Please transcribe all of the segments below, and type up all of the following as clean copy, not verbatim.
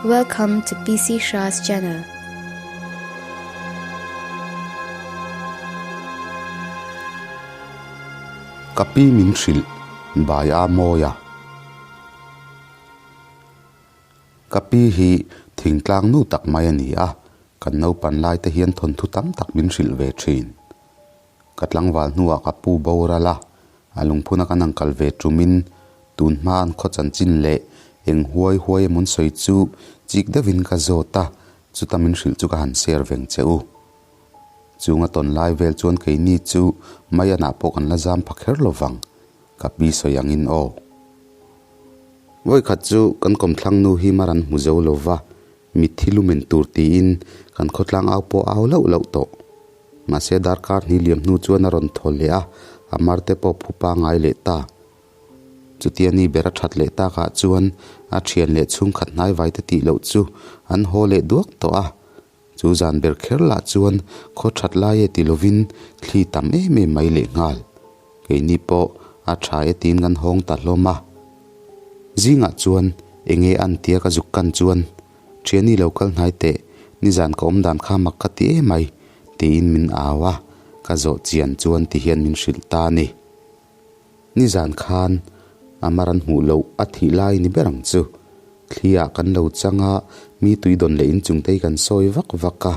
Welcome to PC Shah's channel. Ka pi min hrilh bai a mawi a. Ka pi hi thingtlang nu tak mai a ni a, kan naupan lai te hian thawnthu tam tak min hrilh ve thin. Ka tlangval hnuah ka pu boral a, a lungphuna kan han kal ve tumin tun hma an khaw chanchin leh eng huai huai emawn sawi chu chik deuhin ka zawt a, chuta min hrilh chu ka han share veng che u. Chunga tawn lai vel chuan keini chu Maianah pawh kan la zam pha kher lo vang, ka pi sawi angin aw. Vawikhat chu kan kawmthlang nu hi mar an hmu zo lo va, Mitthi lumen tur tiin kan khawtlang au pawh au lauh lauh tawh. Mahse darkar hnih liam hnu chuan a rawn thaw leh a, a mar te pawh phu pangai leh ta. Chutia ni ber a that leh takah chuan a thian leh chhungkhat hnaivai te tih loh chu an haw leh duak tawh a. Chu zan ber kher lah chuan khaw that lai e ti lovin thli tam em em mai leh nghal. Keini pawh a tha e tiin kan hawng ta hlawm a. Zingah chuan enge an tia ka zuk kan chuan, Thiani lo kal hnai teh, nizan ka awm dan kha mak ka ti em mai, tiin min au a, ka zawh chian chuan ti hian min hrilh ta a ni. Nizan khan a mar an hmuh loh a thih lai ni ber ang chu. Thli ah kan lo chang a, mi tui dawn leh inchungte hi kan sawi vak vak a.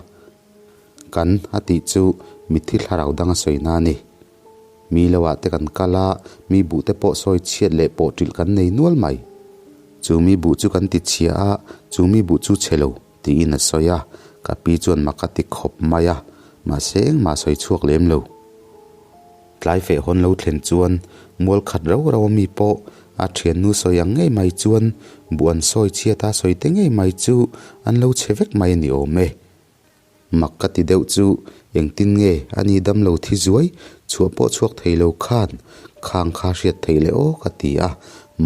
Kan a tih chu mitthi thlarau dang a sawi na a ni. Mi lo ah te kan kal a, mi buh te pawh sawi chhiat leh pawh ṭilh kan nei nual mai. Chu mi buh chu kan ti chhia a, chu mi buh chu chhe lo, tiin a sawi a, ka pi chuan mak a ti khawp mai a, mahse engmah sawi chhuak lem lo. Tlai feh hawn lo thlen chuan mual khat rau rau a mi pawh a thiannu sawi ang ngei mai chuan buh an sawi chhiat a sawi te ngei mai chu an lo chhe vek mai a ni awm e. Mak ka ti deuh chu engtin nge a ni damlo thi zuai chhuah pawh chhuak thei lo khan khang kha hriat theih leh aw ka ti a,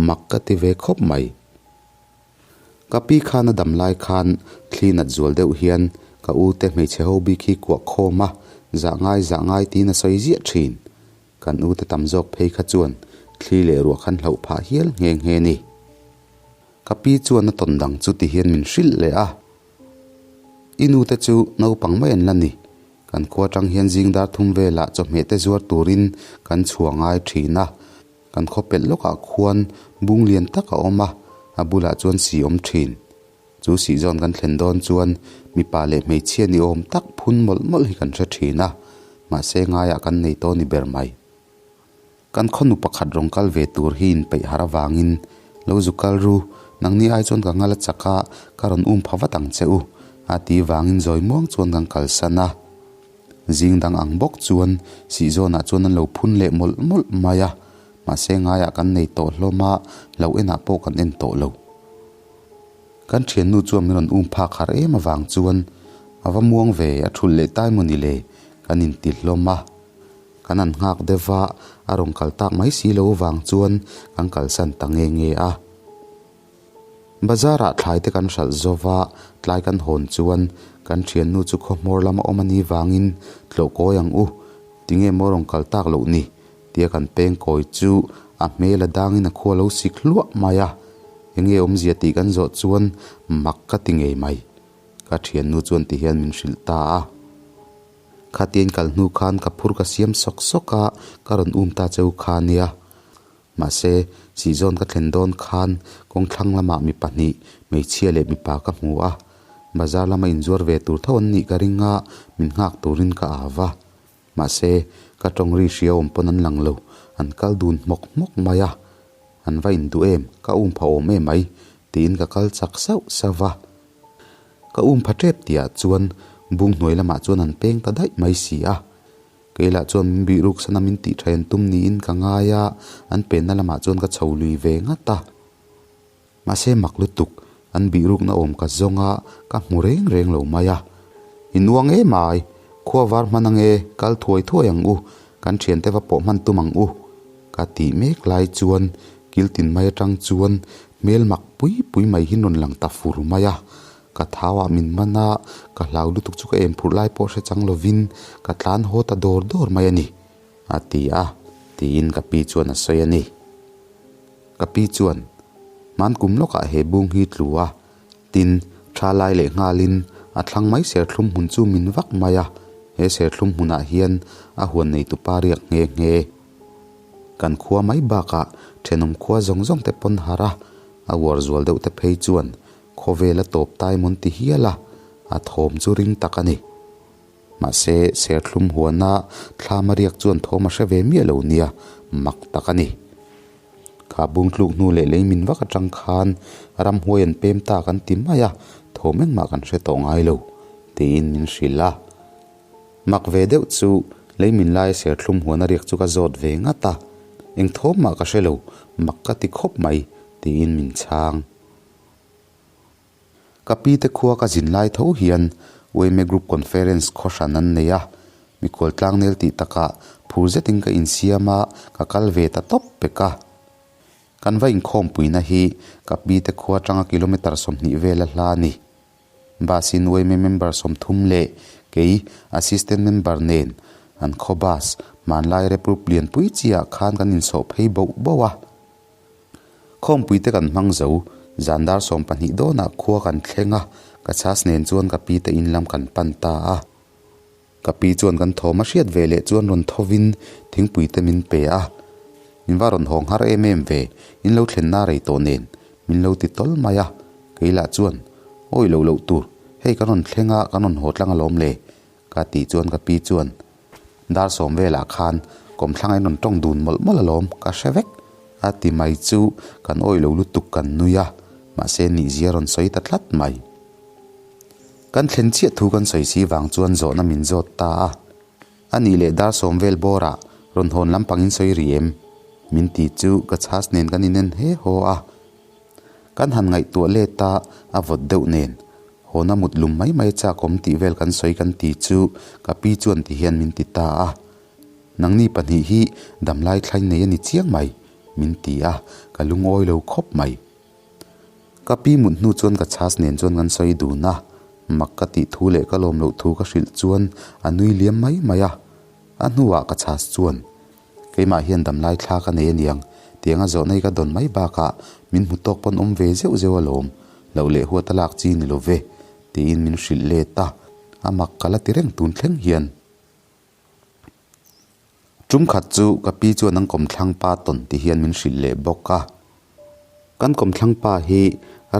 mak ka ti ve khawp mai. Ka pi khan a dam lai khan thli nat zual deuh hian ka u te hmeichhe ho bik hi kuah khawm a, zah ngai zah ngai tiin a sawi ziah thin. Kan u te tam zawk phei kha chuan thli leh ruah khan hlauh phah hial nghe nghe ni. Ka pi chuan a tawn dang chu ti hian min hrilh leh a. I nu te chu naupang mai an la ni. Kan khua tang hian zing dar thum velah chawhmeh te zuar turin kan chhuah ngai thin a. Kan khaw pelh lawkah khuan bung lian tak a awm a, a bulah chuan si awm thin. Chu sih zawn kan thlen dawn chuan mipa leh hmeichhia ni awm tak phun mawlh mawlh hi kan hre thin a, mahse ngaiah kan nei tawh ni ber mai. Kan khawnu pakhat rawn kal ve tur hi inpeih har avangin lo zu kal ru, nangni ai chuan ka ngal a chak a, ka rawn um pha vat ang che u, a ti vangin zawi muang chuan kan kalsan a. Zing dang ang bawk chuan sihzawnah chuan an lo phun leh mawlh mawlh mai a, mahse ngaiah kan nei tawh hlawm a, lo enah pawh kan en tawh lo. Kan thiannu chuan min rawn um phak har em avang chuan a va muang ve, a thulh leh tai maw ni le, kan inti hlawm a. Kan han nghak deuh va, a rawn kal tak mai si lo vang chuan kan kalsan ta nge nge a. Bazar ah thlai te kan hralh zo va, tlai kan hawn chuan kan thiannu chu khaw hmawr lama awm a ni vangin tlawh kawi ang u, tinge maw rawn kal tak loh ni? tia kan peng kawi chu a hmel a dangin a khua lo sik hluah mai a, enge awmzia tih kan zawh chuan mak ka ti ngei mai. Ka thiannu chuan ti hian min hrilh ta a. Khatiin kal hnu khan ka phur ka siam sawk sawk a, ka rawn um ta cheu kha nia. Mahse, sihzawn ka thlen dawn khan kawngthlang lamah mi pahnih, hmeichhia leh mipa ka hmu a. Bazar lama inzuar ve tur tho an nih ka ring a, min nghak turin ka au va. Mahse, ka tawng ri hria awm pawn an lang lo, an kal dun hmawk hmawk mai a. An va induh em, ka um pha awm em mai, tiin ka kal chak sauh sauh va. Ka um pha tep tihah chuan bung hnuai lamah chuan an peng ta daih mai si a. Kei lah chuan min bih ruk sana min tih tha an tum niin ka ngai a, an penna lamah chuan ka chho lui ve ngat a. Mahse mak lutuk, an bih rukna awm ka zawng a, ka hmu reng reng lo mai a. I nuang em ai, khua var hman ange, kal thuai thuai ang u, kan thiante va pawh hman tum ang u. Ka tih mek lai chuan kiltin mai atang chuan hmel mak pui pui mai hi rawn lang ta fur mai a. Ka thau ah min man a, ka hlau lutuk chu ka em phurh lai pawh hre chang lovin ka tlan haw ta dawr dawr mai a ni, a ti a, tiin ka pi chuan a sawi a ni. Ka pi chuan, Hmankum lawkah he bung hi tlu a. Tin, tha lai leh nghalin a thlang mai serthlum hmun chu min vak mai a, he serthlum hmunah hian a huan neitupa riak nghe nghe. Kan khua mai bakah thenawm khua zawng zawng te pawn harh a, a uar zual deuh te phei chuan khawvel a tawp tai mawn ti hial a, a thawm chu ring tak a ni. Mahse, serthlum huana thlam a riak chuan thawm a hre ve miah lo nia, mak tak a ni. Kha bung tluk hnu leh lei min vak atang khan ramhuai an pem ta kan ti mai a, thawm engmah kan hre tawh ngai lo, tiin min hrilh a. Mak ve deuh chu lei min laia serthlum huan a riak chu ka zawt ve ngat a, eng thawm mah ka hre lo, mak ka ti khawp mai, tiin min chhang. Ka pi te khua ka zin lai tho hian Uaime Group Conference khaw hran an nei a, mikhual tlangnel tih takah phur zetin ka insiam a, ka kal ve ta tawp pek a. Kan va inkhawmpuina hi ka pi te khua atanga kilometre 20 vel a hla a ni. Bus in Uaime member 30 leh kei assistant member nen an khaw bus hmanlai reprup lianpui chiah khan kan insawh phei boh boh a. Khawmpui te kan hmang zo, zan dar 12 dawnah khua kan thleng a, ka chhas nen chuan ka pi te in lam kan pan ta a. Ka pi chuan kan thawm a hriat ve leh chuan rawn thovin thingpui te min pe a. Min va rawn hawng har em em ve, in lo thlenna rei tawh nen, min lo ti tawl mai a. Kei lah chuan, Awi loh loh tur, hei kan rawn thleng a, kan rawn haw tlang alawm le, Ka tih chuan ka pi chuan, Dar 10 velah khan kawmthlang in rawn tawng dun mawlh mawlh alawm, ka hre vek, a ti mai chu kan awih lo lutuk kan nui a, mahse nihzia rawn sawi ta tlat mai. Kan thlen chiah thu kan sawi si vang chuan zawhna min zawt ta a, A nih leh dar 10 vel bawrah rawn hawn lampang in sawi rih em? Min ti chu ka chhas nen kan inen he haw a. Kan han ngaihtuah let a, a vawt deuh nen. Hawna mut lum mai mai chak awm tih vel kan sawi kan ti chu ka pi chuan ti hian min ti ta a. Nangni pahnih hi damlai thlain nei a ni chiang mai, min ti a, ka lungawi lo khawp mai. Ka pi mut hnu chuan ka chhas nen chuan kan sawi dun a, mak ka tih thu leh ka lawm loh thu ka hrilh chuan a nui liam mai mai a. A hnuah ka chhas chuan Keimah hian damlai thla ka nei aniang, tianga zawhna hi ka dawn mai bakah min hmu tawk pawn awm ve zeuh zeuh alawm, loh leh huat a lak chi ni lo ve, tiin min hrilh let a, a mak ka la ti reng tun thleng hian. Tum khat chu ka pi chuan an kawmthlang pa tawn ti hian min hrilh leh bawk a. Kan kawmthlang pa hi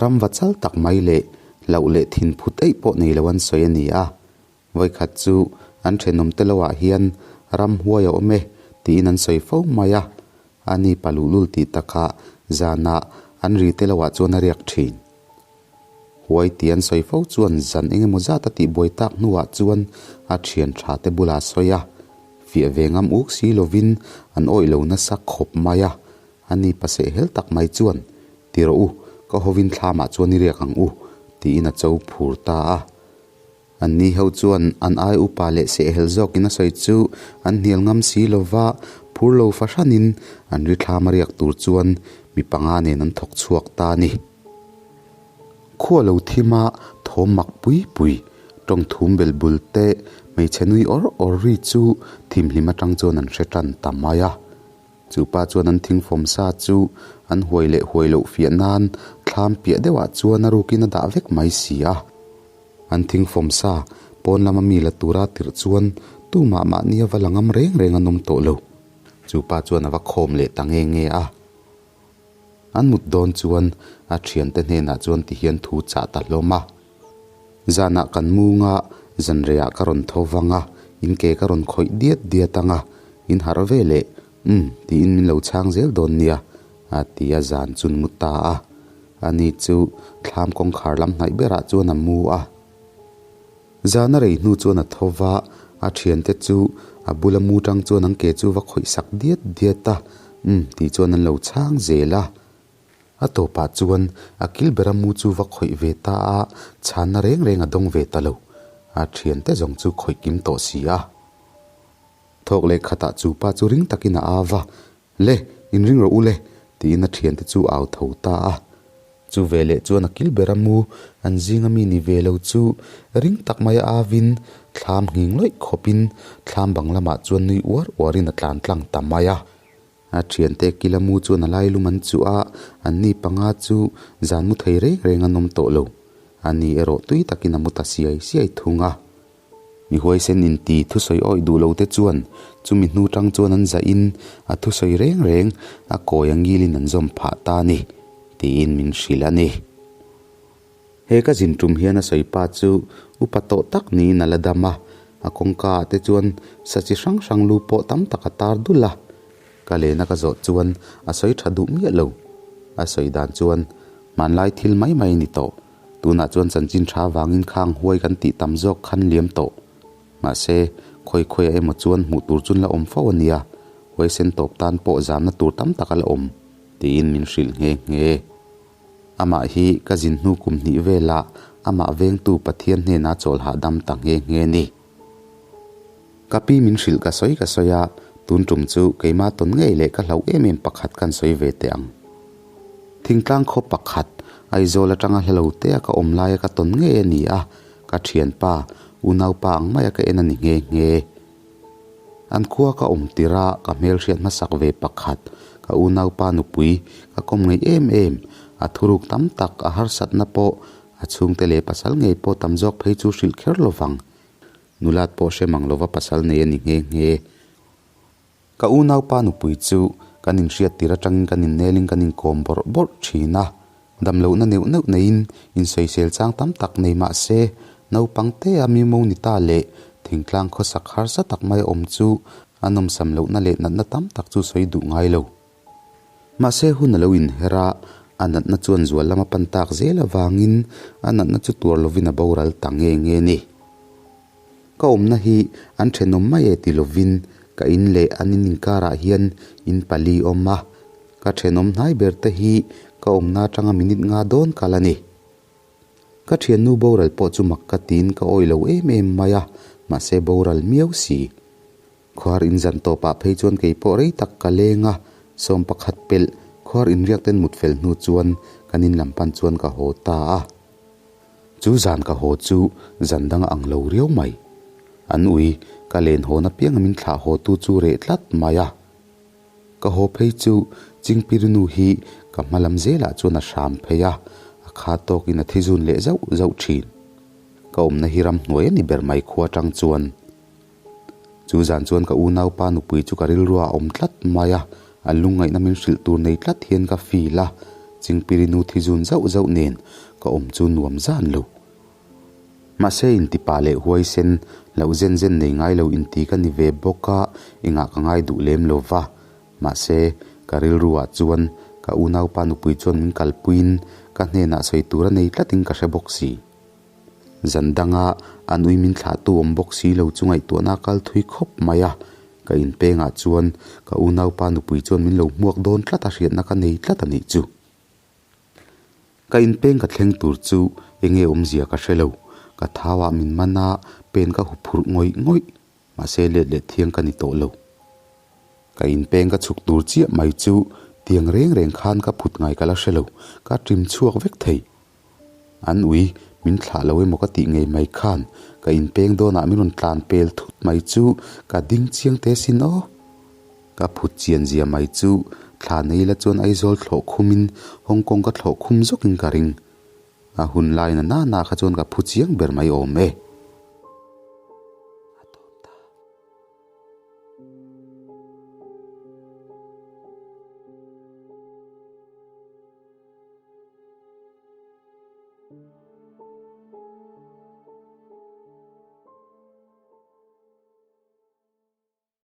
ram va chal tak mai leh hlauh leh thin phut eih pawh nei lo an sawi a ni a, Vawikhat chu an thenawm te loah hian ramhuai a awm e tiin an sawi fo mai a, a ni pa luhlul tih takah zanah an ri te loah chuan a riak thin. Huai tih an sawi fo chuan zan eng emaw zat a tihbuai tak hnuah chuan a thian tha te bulah a sawi a, fiah ve ngam uk si lovin an awih lo nasa khawp mai a, a ni pa sehhel tak mai chuan ti rawh u, ka hovin thlamah chuan i riak ang u tiin a cho phur ta a. Anni ho chuan an ai upa leh sehhel zawkin a sawi chu an hnial ngam si lo va, phur lo fahranin an ri thlam a riak tur chuan mi panga nen an thawk chhuak ta a ni. Khua lo thima thawm mak pui pui, tawng thum bel bul te, hmeichhe nui awr awr ri chu thimhlim atang chuan an hre tan ta mai a. Chu pa chuan an thingfawm sa chu an huai leh huai loh fiah nan thlam piah deuhah chuan a rukin a dah vek mai si a. An thingfawm sa pawn lama mi la tura tirh chuan tumah mahni a va la ngam reng reng an awm tawh lo. Chu pa chuan a va khawm leh ta nge nge a. An mut dawn chuan a thiante hnenah chuan ti hian thu chah ta hlawm a. Zanah kan mung a, zanreiah ka rawn tho vang a, in ke ka rawn khawih diat diat ang a, in harh ve leh, umm tiin min lo chhang zel dawn nia, a ti a zan chun mu ta a. Ani chu thlam kawngkhar lam hnaih berah chuan a mu a. Zana rei hnu chuan a tho va, a thiante chu a bula mu tang chuan an ke chu va khawih sak diat diat a, umm tih chuan an lo chhang zel a. A tawpah chuan a kil bera mu chu va khawih ve ta a, chhanna reng reng a dawng ve ta lo. A thiante zawng chu khawih kim tawh si a. Thawk leh khatah chu pa chu ring takin a au va, Le, inring rawh u le, tiin a thiante chu au tho ta a. Chu veleh chuan a kil bera mu an zinga mi ni ve lo chu ring tak mai a avin thlam nghing lawih khawpin thlam bang lamah chuan nui uar uarin a tlan tlang ta mai a. A thiante kila mu chuan a lai lum an chuh a, anni panga chu zan mu thei reng reng an awm tawh lo. Ani erawh tui takin a mu ta siai siai thung a. Mi huaisen inti thusawi awih duh lo te chuan chumi hnu tang chuan an zahin a thusawi reng reng a kawi a ngilin an zawm phah ta a ni, tiin min hrilh a ni. He ka zin tum hian a sawi pa chu upa tawh tak niin a la dam a, a kawngka ah te chuan sa chi hrang hrang lu pawh tam tak a tar dul a. Ka lena ka zawh chuan a sawi tha duh miah lo. A sawi dan chuan hmanlai thil mai mai a ni tawh. Tunah chuan chanchin tha vangin khang huai kan tih tam zawk khan liam tawh. Mahse, khawi khawiah emaw chuan hmuh tur chun la awm fo a nia, huaisen tawp tan pawh zamna tur tam tak a la awm, tiin min hrilh nghe nghe. Amah hi ka zin hnu kum hnih velah amah vengtu Pathian hnena chawl hahdam ta nghe nghe ni. Ka pi min hrilh ka sawi ka sawi a, tun tum chu keimah tawn ngei leh ka hlauh em em pakhat kan sawi ve teh ang. Thingtlang khaw pakhat, Aizawl atanga hla lo tea ka awm laia ka tawn ngei a ni a, ka thianpa, unaupa ang maia ka en a ni nghe nghe. An khua ka awm tirh a, ka hmelhriat hmasak ve pakhat, ka unaupa nupui, ka kawm ngei em em, a thuruk tam tak, a harsatna pawh, a chhungte leh pasal ngei pawh tam zawk phei chu hrilh kher lo vang. Nulat pawh hre mang lova pasal nei a ni nghe nghe. Ka unaupa nupui chu kan inhriat tir atangin kan innelin kan inkawm bawrh bawrh thin a, damlohna neuh neuh neiin insawisel chang tam tak nei mah se, naupang tea mi mo ni ta leh thingtlang khawsak harsa tak mai a awm chu a nawmsam lohna leh natna tam tak chu sawi duh ngai lo. Mahse hun a lo inher a, a natna chuan zual lama pan tak zel avangin a natna chu tuar lovin a boral ta nge nge ni. Ka awmna hi an thenawm mai e ti lovin ka in leh an in inkarah hian in pali awm a, ka thenawm hnai ber te hi ka awmna atanga minute nga dawn kal a ni. Ka thiannu boral pawh chu mak ka tiin ka awih lo em em mai a, mahse boral miau si. Khuar in zan tawpah phei chuan kei pawh rei tak ka leng a, 11 pelh khuar inriak ten mut fel hnu chuan kan in lam pan chuan ka haw ta a. Chu zan ka haw chu zan dang a ang lo riau mai. An ui, ka len hawn apiang a min thlah haw tu chu reh tlat mai a. Ka haw phei chu Chingpirinu hi ka hma lam zelah chuan a hram phei a, a kha tawkin a thi zun leh zauh zauh thin. Ka awmna hi ramhnuai a ni ber mai khua tang chuan. Chu zan chuan ka unaupa nupui chu ka rilrua a awm tlat mai a, a lungngaihna min hrilh tur nei tlat hian ka feel a, Chingpirinu thi zun zauh zauh nen ka awm chu nuam zan lo. Mahse intipa leh huaisen loh zen zen nei ngai lo inti ka ni ve bawk a, engah ka ngai duh lem lo va. Mahse ka rilruah chuan ka unaupa nupui chuan min kalpuiin ka hnenah sawi tur a nei tlatin ka hre bawk si. Zan danga an ui min thlahtu awm bawk si lo chu ngaihtuahna a kal thui khawp mai a, ka inpengah chuan ka unaupa nupui chuan min lo hmuak dawn tlat a hriatna ka nei tlat a nih chu. Ka inpeng ka thleng tur chu enge awmzia ka hre lo, ka thauah min man a, pen ka huphurh ngawih ngawih, mahse let leh thiang ka ni tawh lo. Ka inpeng ka chhuk tur chiah mai chu tiang reng reng khan ka phut ngai ka la hre lo, ka ṭim chhuak vek thei. An ui, min thlah lo emaw ka tih ngei mai khan ka inpeng dawnah min rawn tlan pel thut mai chu ka ding chiang te sin aw. Ka phut chian zia mai chu thla nei la chuan Aizawl thlawh khumin Hong Kong ka thlawh khum zawkin ka ring. A hun lai na na kha chuan ka phu chiang ber mai awm e.